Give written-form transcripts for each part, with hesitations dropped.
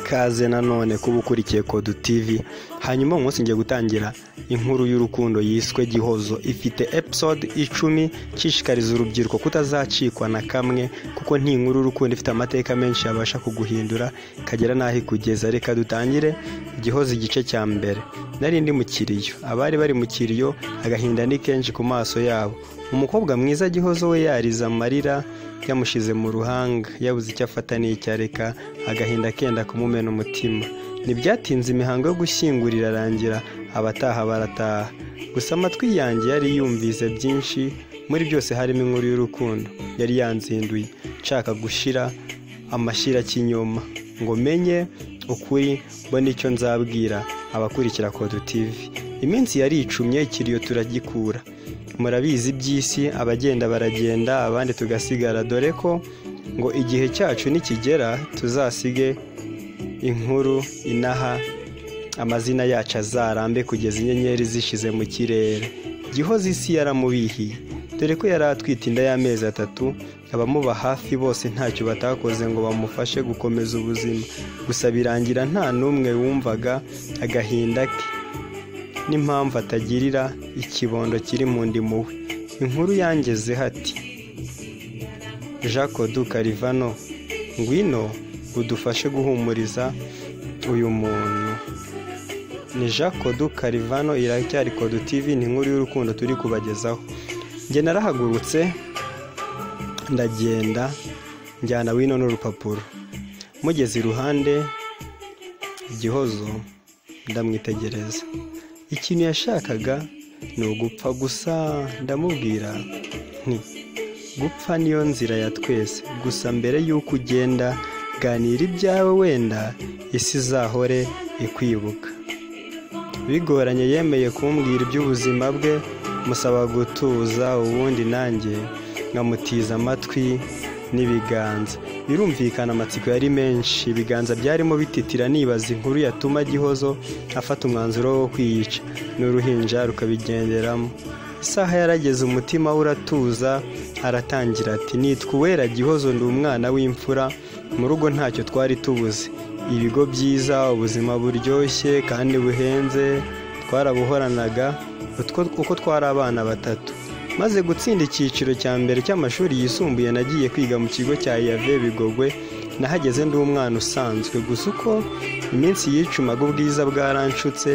Ikaze nanone kuba ukurikiye Kodu TV. Hanyuma uyu munsi ngiye gutangira inkuru y'urukundo yiswe Gihozo. Ifite episode 10, nshishikariza urubyiruko kutazacikwa na kamwe, kuko nti inkuru y'urukundo ifite amateka menshi yabasha kuguhindura ikagera n'aho ikugeza. Reka dutangire Gihozo igice cya mbere. Nari ndi mu kiriyo, abari bari mu kiriyo agahinda ni kenshi ku maso yabo. Umukobwa mwiza Gihozo we yarize amarira yamushize mu ruhanga, yabuze icyo afata n'icyo areka, agahinda kenda kumumena umutima. Ntibyatinze imihango yo gushyingura irarangira, abataha barataha. Gusa amatwi yanjye yari yumvise byinshi, muri byose harimo inkuru y'urukundo yari yanzinduye, nshaka gushira amashyira kinyoma ngo menye ukuri, mbone icyo nzabwira abakurikira Kodu TV. Iminsi yari icumye, ikiriyo turagikura. Murabizi iby'isi, abagenda baragenda, abandi tugasigara, dore ko ngo igihe cyacu nikigera tuzasige inkuru inaha, amazina yacu azarambe kugeza inyenyeri zishize mu kirere. Gihozo isi yaramubihiye, dore ko yari atwite inda y'amezi 3. Abamuba hafi bose ntacyo batakoze ngo bamufashe gukomeza ubuzima, gusa birangira nta n'umwe wumvaga agahinda ke n'impamvu atagirira ikibondo kiri mu ndimu we. Inkuru yangeze hati: Jean Kodu Karivano, ngwino udufashe guhumuriza uyu muntu. Ni Jean Kodu Karivano, iracyari Kodu TV, ni inkuru y'urukundo turi kubagezaho. Njye narahagurutse ndagenda njyana wino n'urupapuro, mugeze iruhande Gihozo ndamwitegereza. Ikintu yashakaga ni ugupfa gusa. Ndamubwira nti gupfa niyo nzira ya twese, gusa mbere y'uko ugenda ganira ibyawe, wenda isi izahore ikwibuka. Bigoranye yemeye kumbwira iby'ubuzima bwe, musaba gutuza, ubundi nanjye nkamutiza amatwi n'ibiganza. Birumvikana amatsiko yari menshi, ibiganza byarimo bititira nibaza inkuru yatuma Gihozo afata umwanzuro wo kwiyica, n'uruhinja rukabigenderamo. Isaha yarageze, umutima we uratuza, aratangira ati: nitwa Uwera Gihozo, ndi umwana w'imfura, mu rugo ntacyo twari tubuze, ibigo byiza, ubuzima buryoshye kandi buhenze, twarabuhoranaga uko twari abana 3. Maze gutsinda icyiciro cya mbere cy'amashuri yisumbuye, nagiye kwiga mu kigo cya Yave Bigogwe. Nahageze ndi umwana usanzwe, gusa uko iminsi yicumaga ubwiza bwaranshutse,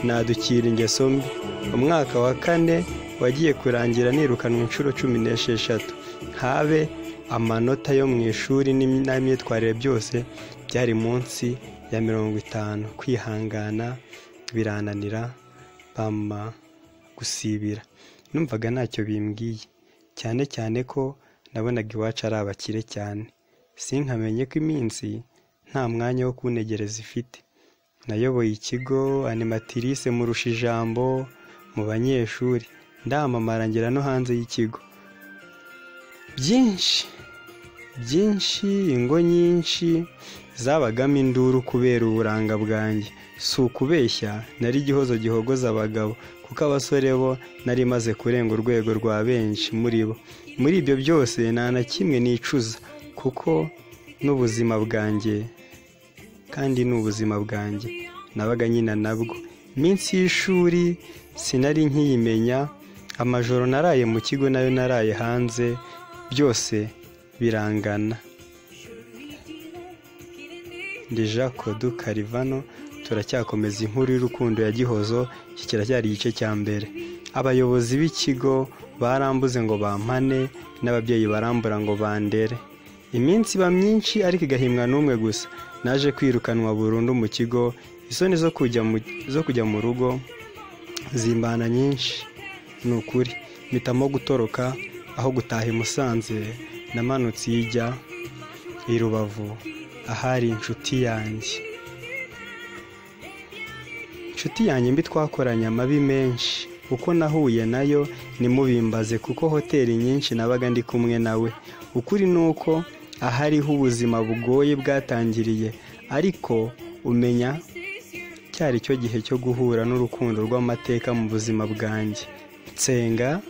nadukira ingeso mbi. Umwaka wa 4 wagiye kurangira nirukanwa inshuro 16. Habe amanota yo mu ishuri n'imyitwarire byose byari munsi ya 50. Kwihangana birananira, bampa gusibira. Numvaga ntacyo bimbwiye, cyane cyane ko nabonaga iwacu ari abakire cyane. Sinkamenye ko iminsi nta mwanya wo kuntegereza ifite. Nayoboye ikigo, animatrice murusha ijambo mu banyeshuri, ndamamara ngera no hanze y'ikigo. Byinshi byinshi, ingo nyinshi zabagamo induru kubera uburanga bwanjye. Si ukubeshya, nari Gihozo gihogoza abagabo, kuko abasore bo nari maze kurenga urwego rwa benshi muri bo. Muri ibyo byose nta na kimwe nicuza, kuko n'ubuzima bwanjye, kandi ni ubuzima bwanjye nabaga nyina nabwo. Iminsi y'ishuri sinari nkiyimenya, amajoro naraye mu kigo nayo naraye hanze, byose birangana. Ndi Jean Kodu Karivano, turacyakomeza inkuru y'urukundo ya Gihozo, iki kiracyari igice cya mbere. Abayobozi b'ikigo barambuze ngo bampane, n'ababyeyi barambura ngo bandere. Iminsi iba myinshi ariko igahimwa n'umwe gusa. Naje kwirukanwa burundu mu kigo, isoni zo kujya mu rugo zimbana nyinshi. Ni ukuri mpitamo gutoroka, aho gutaha i Musanze namanutse ijya i Rubavu ahari inshuti yanjye. Inshuti yanjye mbi twakoranye amabi menshi, uko nahuye nayo nimubimbaze, kuko hoteli nyinshi nabaga ndi kumwe nawe. Ukuri nuko ahariho ubuzima bugoye bwatangiriye, ariko umenya cyari cyo gihe cyo guhura n'urukundo rw'amateka mu buzima bwanjye. Nsenga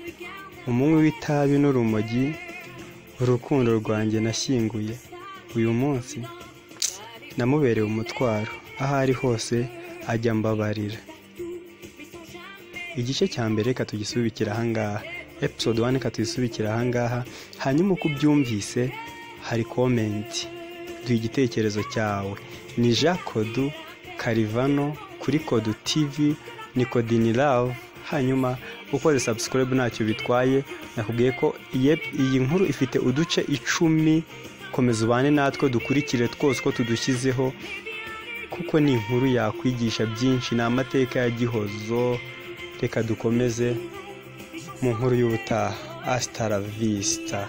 umunywi w'itabi n'urumogi, urukundo rwanjye nashyinguye uyu munsi Namubereye umutwaro, aho ari hose ajya ambabarira. Igice cya mbere reka tugisubikire ahangaha, episode 1 reka tuyisubikire ahangaha. Hanyuma uko ubyumvise hari comment, duha igitekerezo cyawe. Ni Jean Kodu Karivano kuri Kodu TV, ni Kodini Love. Hanyuma ukoze subscribe ntacyo bitwaye. Nakubwiye ko iyi nkuru ifite uduce 10. Komeza ubane natwe, dukurikire twose uko tudushyizeho, kuko ni inkuru yakwigisha byinshi, ni amateka ya Gihozo. Reka dukomeze mu nkuru y'ubutaha. Hasta la vista.